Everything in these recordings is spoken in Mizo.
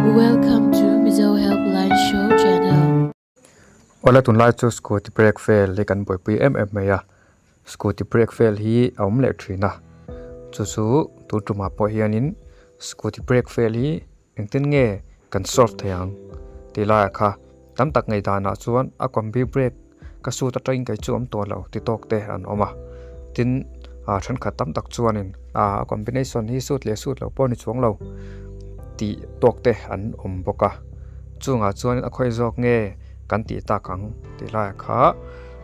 Welcome to Mizo Helpline Show channel. Awle tunlai chu scooty brake fail hi kan buaipui em em mai a, scooty brake fail hi a awm leh thin a, chu chu tun tumah pawh hianin scooty brake fail hi engtin nge kan solve thei ang tih laiah kha tam tak ngaihdanah chuan a combi brake ka suit atangin kei chu awm tawh lo ti tawk te an awm a, tin ah thenkhat tam tak chuanin ah a combination hi suit leh suit loh pawh a ni chuang lo tih tawk te an awm bawk a, chungah chuan a khawi zawk nge kan tih tak ang tih laiah kha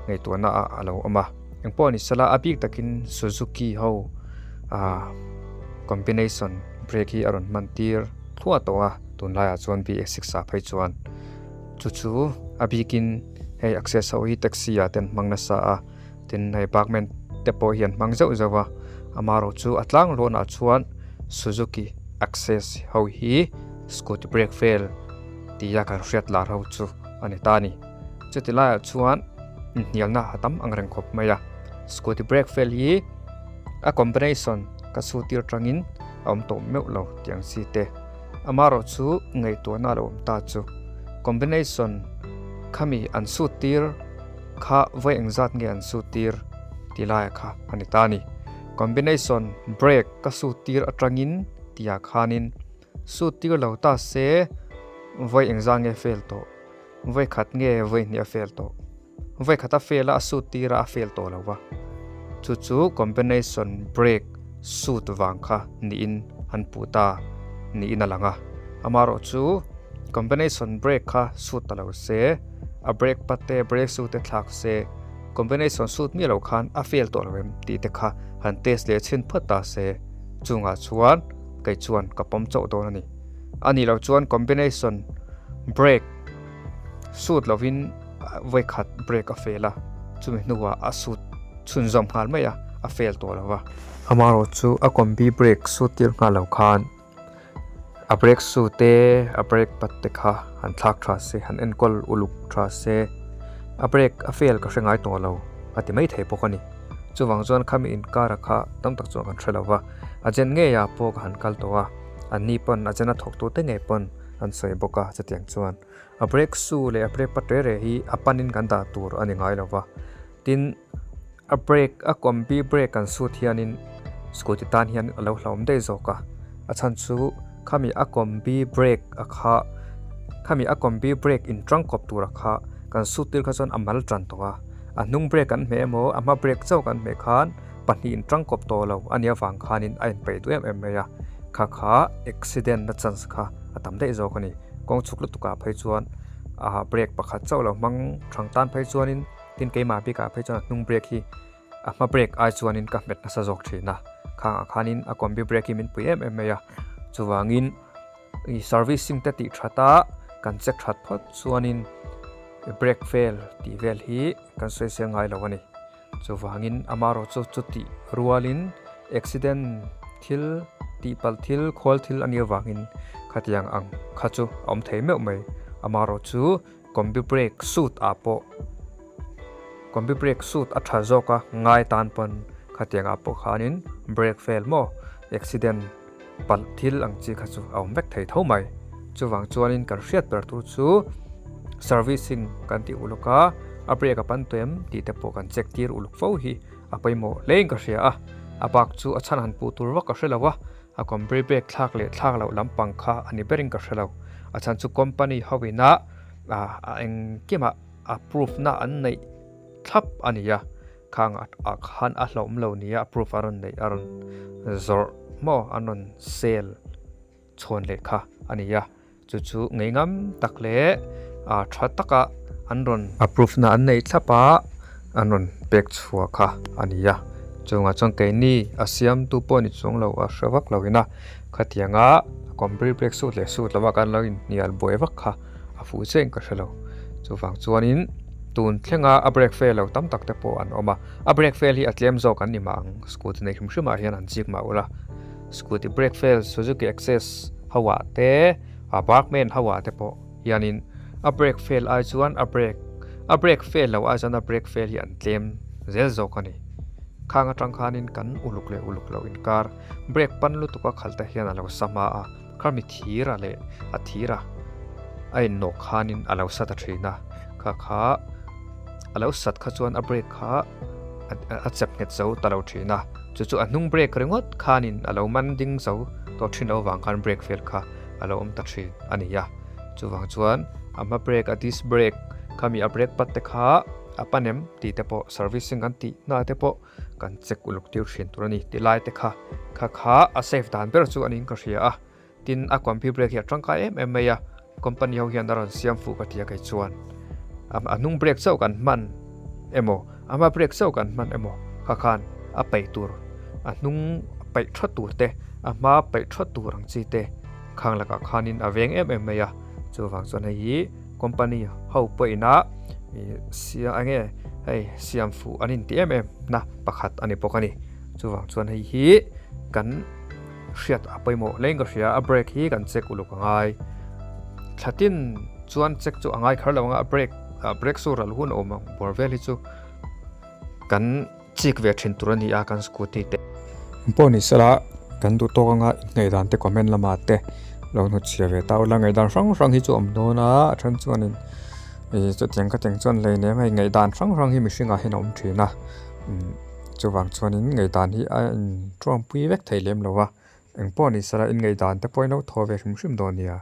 ngaihtuahna ah a lo awm a, engpawh ni sela a bik takin Suzuki ho ah combination brake hi a rawn hman tir thluah tawh a tunlaiah chuan BS6 ah phei chuan. Chu chu a bikin hei access ho hi taxi ah te an hmang nasa a, tin hei Burgman te pawh hi an hmang zauh zauh a, amaherawh chu a tlang lawnah chuan Suzuki access ho hi scooty brake fail tia kan hriat lar ho chu a ni ta a ni. Chuti laiah chuan inhnialna a tam ang reng khawp mai a, scooty brake fail hi a combination ka chhutir tangin a awm tawh meuh lo tih ang chi te. Amaherawh chu ngaihtuahna a lo awm ta chu combination khami an suit tir kha vawi engzat nge an suit tir tih laiah kha a ni ta a ni. Combination brake ka suit tir atangin tihah khanin suit tir lo ta se vawi engzat nge fail tawh, vawi khat nge vawi hnih a fail tawh, vawi khat a fail a a suit tir a a fail tawh lo va, chu chu combination brake suit vang kha niin an puh ta niin a lang a, amaherawh chu combination brake kha suit ta lo se, a brake pad te brake shoe te thlak se, combination suit miah lo khan a fail tawh lo em tih te kha han test leh chhin phawt ta se, chungah chuan kei chuan ka pawm chauh dawn a ni. A nih loh chuan combination brake suit lovin vawi khat brake a fail a, chumi hnuah a suit chhunzawm nghal mai a, a fail tawh lo va. Amaherawh chu a combi brake suit tir nghal lo khan a brake shoe te a brake pad te kha han thlak tha se, han enkawl uluk tha se, a brake a fail ka hre ngai tawh lo a ti mai thei bawk a ni. Chuvang chuan khami inkara kha tam tak chuan kan hre lo va, a zen ngeiah pawh ka han kal tawh a, anni pawn a zen a thawktute ngei pawn an sawi bawk a chutiang chuan. A brake shoe leh a brake pad reh reh hi a panin kan dah tur a ni ngai lo va, tin a brake a combi brake kan suit hianin scooty tan hian a lo hlauhawm daih zawk a, a chhan chu khami a combi brake a kha khami a combi brake in tangkawp tur a kha kan suit tir kha chuan a mal tan tawh a, a hnung brake kan hmeh emaw a hma brake chauh kan hmeh khan pahnih in tangkawp tawh lo a nih avang khanin a inpeih duh em em mai a, kha kha accident na chance kha a tam daih zawk a ni. Kawng chhuk lutuk ah phei chuan ah brake pakhat chauh lo hmang thang tan phei chuanin tin keimah bikah phei chuan a hnung brake hi a hma brake ai chuanin ka hmet nasa zawk thin a, khangah khanin a combi brake hi min pui em em mai a, chuvangin ih servicing te tih that a kan check that phawt chuanin brake fail tih vel hi kan sawi sel ngai lo a ni. Chuvangin amaherawh chu chutih rualin accident thil tihpalh thil khawl thil a nih avangin khatiang ang kha chu a awm thei meuh mai. Amaherawh chu combi brake suit ah pawh combi brake suit a tha zawk a ngai tan pawn khatiang ah pawh khanin brake fail maw accident palh thil ang chi kha chu a awm vek thei tho mai. Chuvang chuanin kan hriat ber tur chu servicing kan tih uluk a, a brake a pan tawh em tih te pawh kan check tir uluk fo hi a pawimawh hlein ka hria a. A bak chu a chhan han puh tur vak ka hre lo a, a company brake thlak leh thlak loh lampang kha a ni berin ka hre lo. A chhan chu company ho ina a engkimah approve na an neih thlap a ni a. Khang ah khan a hlauhawm lo nia approve a rawn neih a rawn zawrh maw an rawn sale chhawn leh kha a ni a, chu chu ngei ngam tak leh ah tha taka an rawn approve na an neih thlap a an rawn pek chhuah kha a ni a, chungah chuan keini a siamtu pawh ni chuang lo a hre vak lo ina khatianga company brake suit leh suit lova kan lo inhnial buai vak kha a fuh chiah in ka hre lo chuvang chuanin tun thlenga a brake fail lo tam tak te pawh an awm a a brake fail hi a tlem zawk an ni mah ang scooty nei hrim hrim ah hian an chik mah ula scooty brake fail Suzuki Access ho ah te a Burgman ho ah te pawh hianin a brake fail ai chuan a brake a brake fail lo ai chuan a brake fail hi an tlem zel zawk a ni khang atang khanin kan uluk leh uluk loh inkar brake pan lutuk a khalh te hian a lo sa hma a. Khami thira leh a thira a innawh khanin a lo sa ta thin a, kha kha a lo sat kha chuan a brake kha a chep nghet zo ta lo thin a, chu chu a hnung brake ringawt khanin a lo man ding zo tawh thin loh avang khan brake fail kha a lo awm ta thin a ni a, chuvang chuan a hma brake a disc brake khami a brake pad te kha a pan em tih te pawh servicing an tih na te pawh kan check uluk tir thin tur a ni ti lai te kha kha kha a safe dan ber chu a niin ka hria a. Tin, a computer brake hi a tangkai em em mai a, company ho hian a rawn siam fuh ka ti a kei chuan a hnung brake chauh kan hman emaw a hma brake chauh kan hman emaw kha khan a paih tur a hnung paih that tur te a hma paih that tur ang chi te khang lakah khanin a veng em em mai a, chuvang chuan hei hi company ho pawhin a ih sia eng nge hei siam fuh an inti em em na pakhat a ni bawk a ni, chuvang chuan hei hi kan. Hriat a pawimawh hle in ka hria, a brake hi kan check uluk a ngai. Thlatin chuan check chu a ngai kher lo ang a, a brake a brake chu ral hun a awm ang bawr vel hi chu kan chik ve thin tur a ni a kan scooty te. Pawh ni sela kan duh tawk anga inngaidan te comment lamah te lo hnutchhiah ve ta ula, ngaihdan hrang hrang hi chu a awm dawn a, a then chuanin ih chutiang khatiang chuan lei nem hei ngaihdan hrang hrang hi mihringah hian a awm thin a. Chuvang chuanin ngaihdan hi a inṭuangpui vek thei lem lo a, engpawh ni sela in ngaihdan te pawhin lo thaw ve hrim hrim dawn nia.